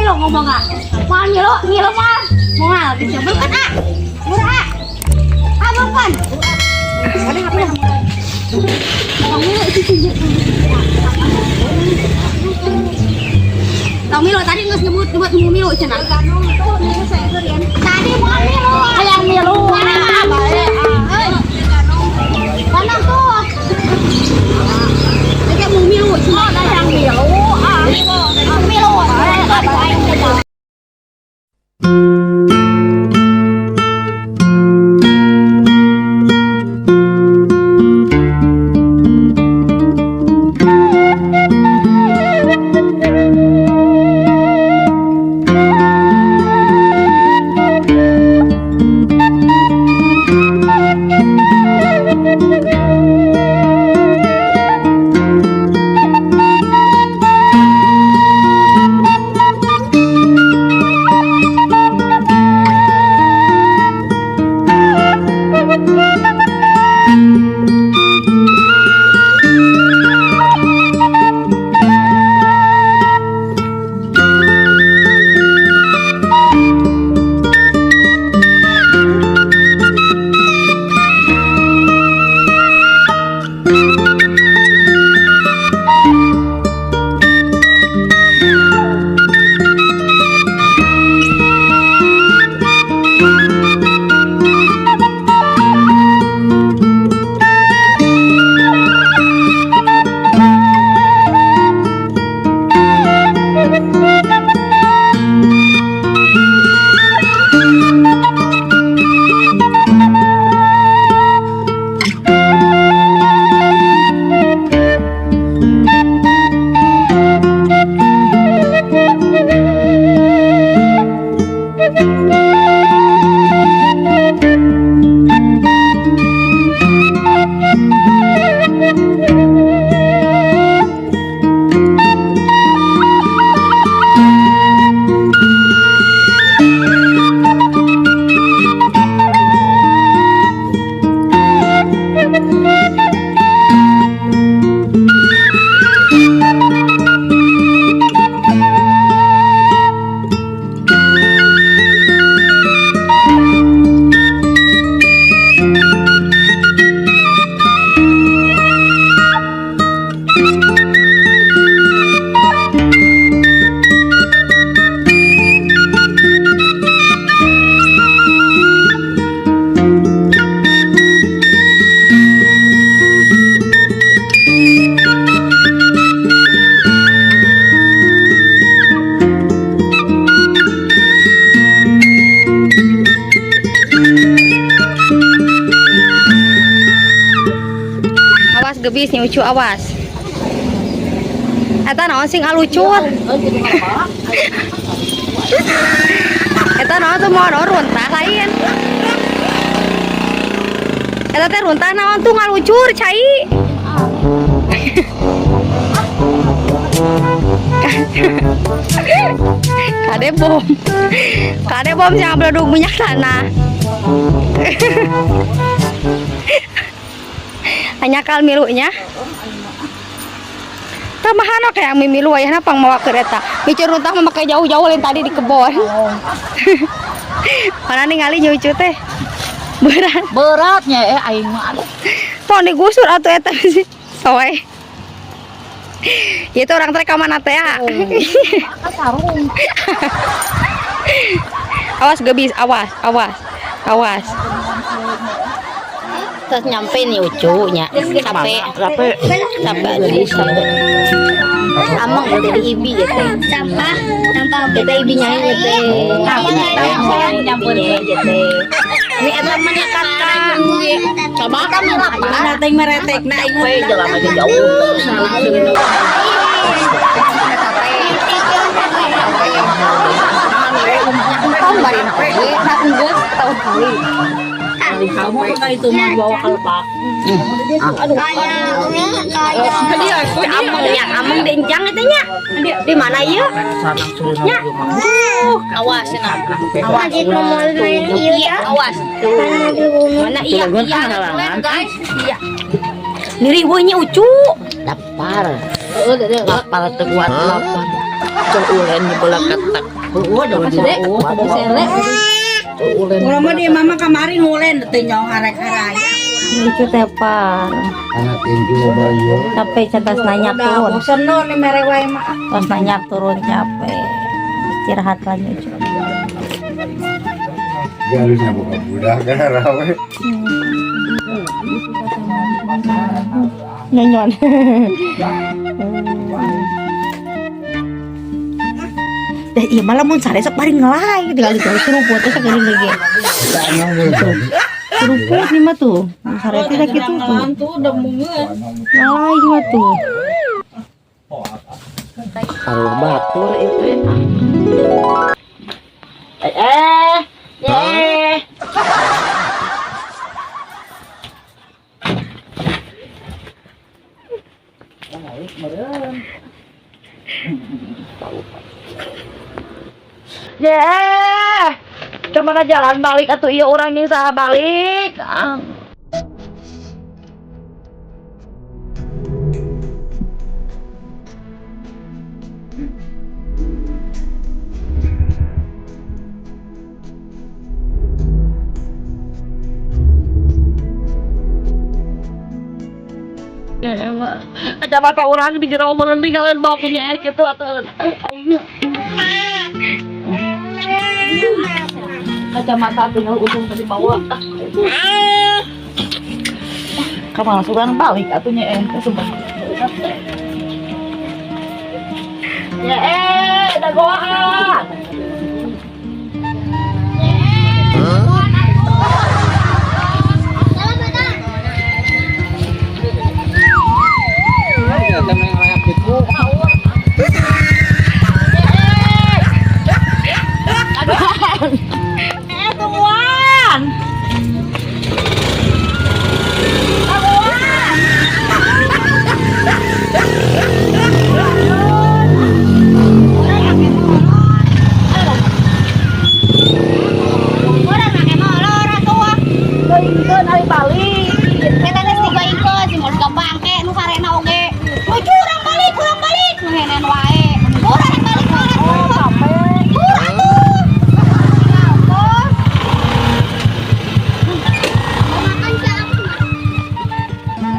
Milu ngomong ah. Moal milu, milu moal. Moal gitu. Bukan ah. Murah ah. Ah, bukan. Ada apa yang tong milu itu sih. Tong milu tadi geus nyebut nyebut mau milu cenah. Tadi mau milu. Hayang milu. Ah, mana tuh? Dia mau milu cenah. Hayang milu. Ah, milu. Awas gebis nyucu, awas. Eta naon sing alucur? Eta naon tuh, mau runtah lain? Eta teh runtah naon tuh ngalucur cai? Kade bom. Kade bom sing ngabledug minyak tanah. Hanya kal milunya. Tambahan kayak mimilu ayahna pang mawa kereta. Micur runtah mah make jauh-jauh lain tadi di kebon. Mana ningali nyucu teh? Berat. Beratnya aing mah, aduh. Tong digusur atuh eta sih. Soe. Itu orang teh ka mana teh ya? Kan sarung. Awas gebis, awas, awas. Awas. Terus nyampe nih ucunya, capek. Capek. Capek jadi capek. Amang jadi ibi gitu. Sampah, sampah. Kita ibinya ini teh. Ibinya gitu. Ini eta mah kakak. Coba Kamu apa? teh meretek na aing mah jalan aja jauh. Sana sini. Tahun bari na oge, geus tahun kali. Kamu kan itu mah bawa kalpak. Aduh. Amang ya, amang dencang itu nya. Di mana ieu? Nya. Awas nah. Awas. Iya, awas. Mana iya? Iya, guys. Iya. Niri nya ucu. Lapar. Lapar teu kuat lapar. Col ulen di bola ketek. Heueuh da Sere. Ulen. Urang mah di mama kamari ngulen teh nyaho harek haraya. Lucu tepar. Anak inju bayo. Capek cetas nanya Udah turun. bosen no nih mere wae mah. Terus nanya turun capek. Istirahat lagi cuy. Harusnya buka budak kan rawe. Nyanyian. Dah iya malah mun sare sok bari ngelai tinggal di seruput teh sakeudeung lagi. Seruput nih mah tuh. Mun sare teh kitu tuh. Tuh udah mungeun. Ngelai mah tuh. Kalau batur itu. Eh eh. Eh. Ya, kemana jalan balik atuh iya orang yang salah balik. Ah. Ya, emang. Kacamata orang di jero meureun kalian bawa punya air gitu atau ayo. Kacamata tinggal ujung tadi bawa. Kamu langsung balik atunya eh sumpah. Ya eh, dah goa.